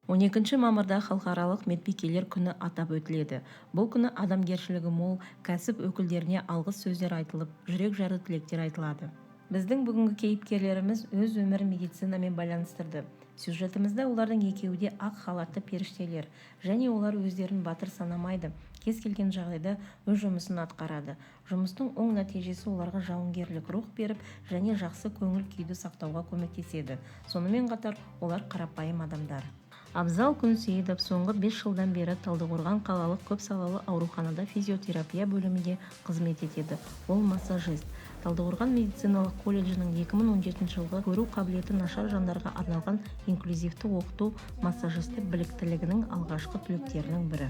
12 мамырда Халықаралық медбикелер күні атап өтіледі. Бұл күні адамгершілігі мол кәсіп өкілдеріне алғыс сөздер айтылып, жүрекжарды тілектер айтылады. Біздің бүгінгі кейіпкерлеріміз өз өмірін медицинамен байланыстырды. Сюжетімізде олардың екеуі де ақ халатты періштелер және олар өздерін батыр санамайды. Кез келген жағдайда өз жұмысын атқарады. Жұмыстың оң нәтижесі оларға жауынгерлік рух беріп және жақсы көңіл күйді сақтауға көмектеседі. Сонымен қатар олар қарапайым адамдар. Абзал Күнсейітов соңғы 5 жылдан бері Талдықорған қалалық көпсалалы ауруханада физиотерапия бөлімінде қызмет етеді. Ол массажист. Талдықорған медициналық колледжінің 2017 жылғы көру қабілеті нашар жандарға арналған инклюзивті оқыту массажисті біліктілігінің алғашқы түлектерінің бірі.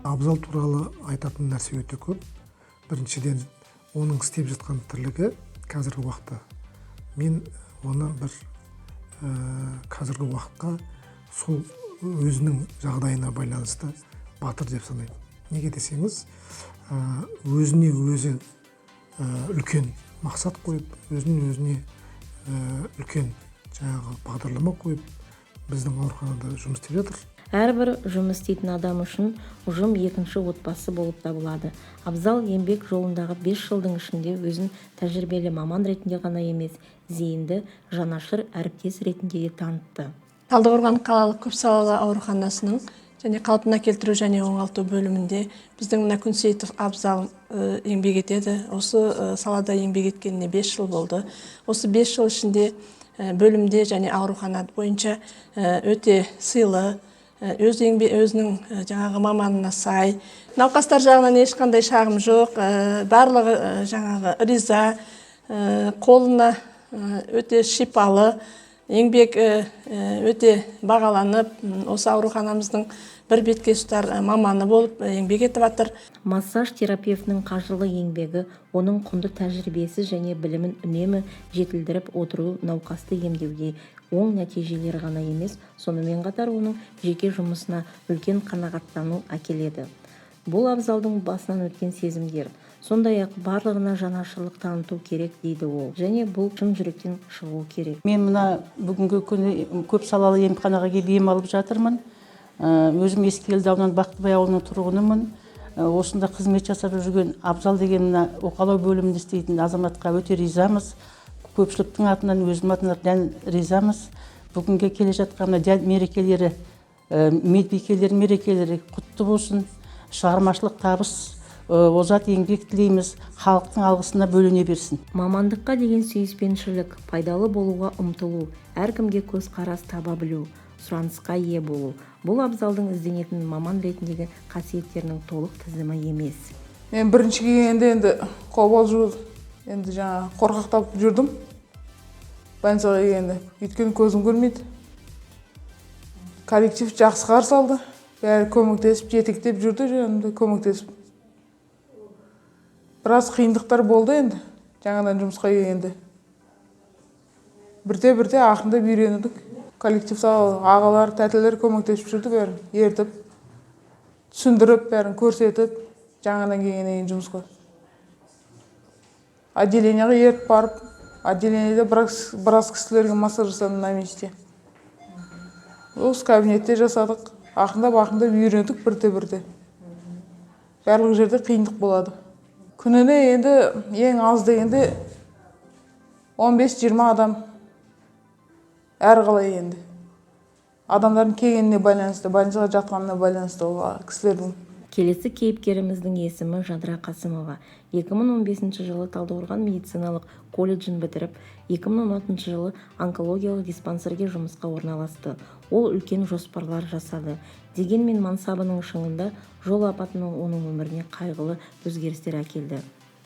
Абзал туралы айтатын нәрсе өте көп. Біріншіден, оның істеп жатқан тірлігі қазіргі уақытта, мен оны бір қазіргі уақытқа сол өзінің жағдайына байланысты батыр деп санаймын. Неге десеңіз, өзіне өзі үлкен мақсат қойып, өзіне өзіне үлкен жаңағы бағдарлама қойып, біздің ауруханада жұмыс істеп жатыр. Әрбір жұмыс істейтін адам үшін ұжым екінші отбасы болып табылады. Абзал еңбек жолындағы 5 жылдың ішінде өзін тәжірибелі маман ретінде ғана емес, зейінді, жанашыр әріптес ретінде де танытты. Талдықорған қалалық көпсалалы ауруханасының және қалпына келтіру және оңалту бөлімінде біздің мына Күнсейітов Абзал еңбек етеді. Осы салада еңбек еткеніне 5 жыл болды. Осы 5 жыл ішінде бөлімде және аурухана бойынша өте сыйлы, өз еңбе, өзінің жаңағы маманына сай. Науқастар жағынан ешқандай шағым жоқ, барлығы жаңағы риза, қолына өте шипалы, еңбек өте бағаланып, осы ауруханамыздың бір бетке ұстар маманы болып еңбек етіп жатыр. Массаж терапевтінің қажырлы еңбегі, оның құнды тәжірибесі және білімін үнемі жетілдіріп отыру науқасты емдеуде оң нәтижелер ғана емес, сонымен қатар оның жеке жұмысына үлкен қанағаттану әкеледі. Бұл Абзалдың басынан өткен сезімдер. Сондай-ақ барлығына жанашырлық таныту керек дейді ол. Және бұл шын жүректен шығуы керек. Мен мына бүгінгі күні көп салалы емханаға келіп ем алып жатырмын. Өзім Ескелді ауданы Бақтыбай ауылының тұрғынымын. Осында қызмет жасап жүрген Абзал деген мына оқалау бөлімінде істейтін азаматқа өте ризамыз. Көпшіліктің атынан, өзім атынан дән ризамыз. Бүгінгі келе жатқан мына мерекелері, медбикелер мерекелері құтты болсын. Шығармашылық табыс, озат еңбек тілейміз, халықтың алғысына бөлене берсін. Мамандыққа деген сүйіспеншілік, пайдалы болуға ұмтылу, әркімге көзқарас таба білу, сұранысқа ие болу. Бұл Абзалдың ізденетін маман ретіндегі қасиеттерінің толық тізімі емес. Мен бірінші келгенде енді қобалжу, енді жаңа қорқақтап жүрдім. Больницаға келгенде, өйткені көзім көрмейді. Коллектив жақсы қарсы алды. Бәрі көмектесіп, жетектеп жүрді, жанымда көмектесіп. Біраз қиындықтар болды енді, жаңадан жұмысқа келгенде. Бірте-бірте ақырындап үйрендік. Коллективте ағалар, тәтелер көмектесіп жүрді бәрін, ертіп, түсіндіріп, бәрін көрсетіп, жаңадан келгеннен кейін жұмысқа. Отделениеға ертіп барып, отделениеде біраз кісілерге массаж жасадым на месте. Осы кабинетте жасадық. Ақырындап, ақырындап үйрендік бірте-бірте. Барлық жерде қиындық болады. Күніне енді ең аз дегенде 15-20 адам, әр қалай енді. Адамдардың келгеніне байланысты, больницаға жатқанына байланысты ол кісілердің. Келесі кейіпкеріміздің есімі Жадыра Қасымова. 2015 жылы Талдықорған медициналық колледжін бітіріп, 2016 жылы онкологиялық диспансерге жұмысқа орналасты. Ол үлкен жоспарлар жасады. Дегенмен мансабының шыңында жол апатының оның өміріне қайғылы өзгерістер әкелді.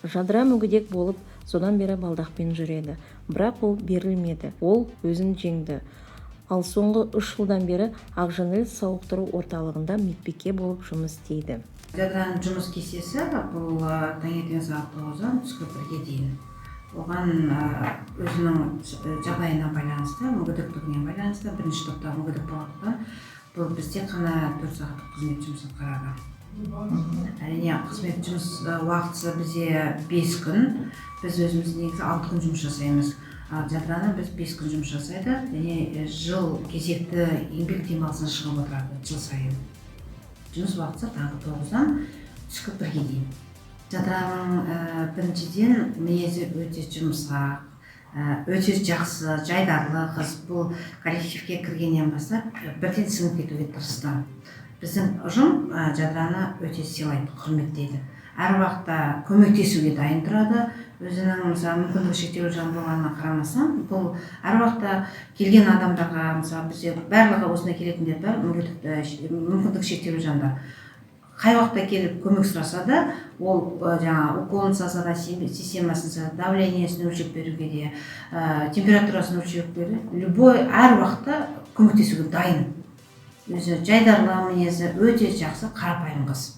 Жадыра мүгедек болып, содан бері балдақпен жүреді. Бірақ ол берілмеді. Ол өзін жеңді. Ал соңғы 3 жылдан бері Ақжанел сауықтыру орталығында медбике болып жұмыс істейді. Жадыраның жұмыс кестесі бұл таңертең сағат 9-дан түскі 1-ге дейін. Оған өзінің жағдайына байланысты, мүгедектігіне байланысты, бірінші топтағы мүгедек болғандықтан, бұл біз тек қана 4 сағаттық қызмет жұмыс атқарады. Әрине, қызмет жұмыс уақытысы бізде 5 күн, біз өзіміз негізі 6 күн жұмыс жасаймыз. Ал Жадыраны біз 5 күн жұмыс жасайды және жыл кезекті еңбек демалысына шығып отырады жыл сайын. Жұмыс уақыты таңғы 9-дан түскі 1-ге дейін. Жадыраның біріншіден мінезі өте жұмсақ, өте жақсы, жайдарлы қыз. Бұл коллективке кіргеннен бастап бірден сіңіп кетуге тырысты. Біздің ұжым Жадыраны өте сыйлайды, құрметтейді. Әр уақытта көмектесуге дайын тұрады. Өзінің мысалы мүмкіндігі шектеулі жан болғанына қарамастан, бұл әр уақытта келген адамдарға, мысалы бізде барлығы осында келетіндер бар, мүмкіндігі шектеулі жандар. Қай уақытта келіп көмек сұраса да, ол жаңа уколын салса да, системасын салса, давлениесін өлшеп беруге де, температурасын өлшеп беруге, любой әр уақытта көмектесуге дайын. Өзі жайдарлы, мінезі өте жақсы, қарапайым қыз.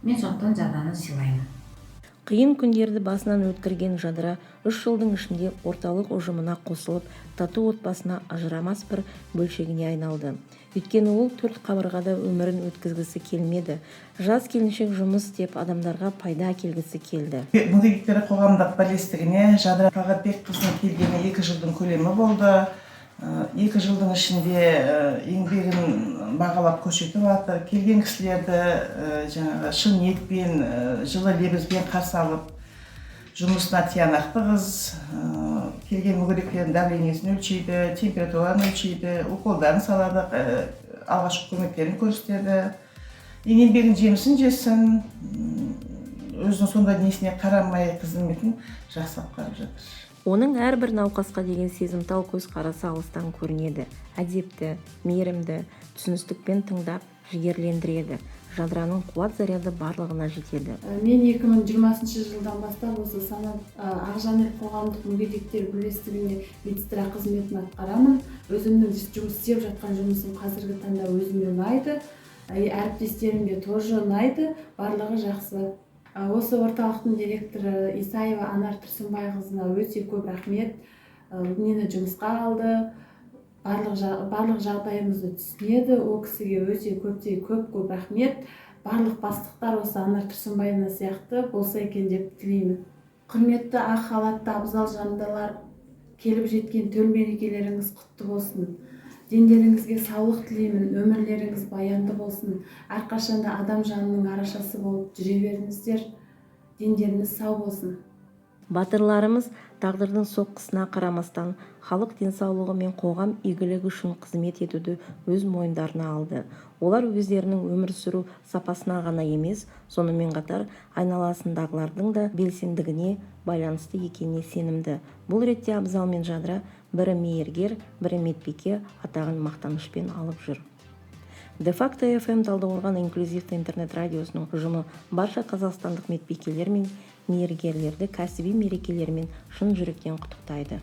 Мен сондықтан Жадыраны сыйлаймын. Қиын күндерді басынан өткерген Жадыра 3 жылдың ішінде орталық ұжымына қосылып, тату отбасына ажырамас бір бөлшегіне айналды. Өйткені ол 4 қабырғада өмірін өткізгісі келмеді. Жас келіншек жұмыс істеп, адамдарға пайда әкелгісі келді. Мүгедектер қоғамдық бірлестігіне Жадыра Талғатбекқызының келгені 2 жылдың көлемі болды. 2 жылдың ішінде еңбегін бағалап көрсетіп жатыр. Келген кісілерді жаңағы шын ниетпен, жылы лебізбен қарсы алып, жұмысына тиянақты қыз. Келген мүгедектердің давлениесін өлшейді, температураны өлшейді, уколдарын салады, алғашқы көмектерін көрсетеді. Еңбегінің жемісін жесін, өзінің сондай несіне қарамай қызметін жақсы атқарып жатыр. Оның әрбір науқасқа деген сезімтал көзқарасы алыстан көрінеді. Әдепті, мейірімді, түсіністікпен тыңдап, жігерлендіреді. Жадыраның қуат заряды барлығына жетеді. Мен 2020 жылдан бастап осы Санат Ақжанел қоғамдық мүгедектер бірлестігінде медсестра қызметін атқарамын. Өзімнің жұмыс істеп жатқан жұмысым қазіргі таңда өзіме ұнайды. Әріптестерімге тоже ұнайды, барлығы жақсы. Осы орталықтың директоры Исаева Анар Тұрсынбайқызына өте көп рахмет. Мені жұмысқа алды, барлық жағдайымызды түсінеді. Ол кісіге өте көп рахмет. Барлық бастықтар осы Анар Тұрсынбаевна сияқты болса екен деп тілеймін. Құрметті ақ халатты абзал жандылар, келіп жеткен төл мерекелеріңіз құтты болсын. Дендеріңізге саулық тілеймін, өмірлеріңіз баянды болсын. Әрқашанда адам жанының арашасы болып жүре беріңіздер. Дендеріңіз сау болсын. Батырларымыз тағдырдың соққысына қарамастан халық денсаулығы мен қоғам игілігі үшін қызмет етуді өз мойындарына алды. Олар өздерінің өмір сүру сапасына ғана емес, сонымен қатар айналасындағылардың да белсендігіне байланысты екеніне сенімді. Бұл ретте Абзал мен Жадыра бірі мейіргер, бірі медбике атағын мақтанышпен алып жүр. Де-факто FM Талдықорған инклюзивті интернет радиосының ұжымы барша қазақстандық медбикелер мен мейіргерлерді кәсіби мерекелерімен шын жүректен құттықтайды.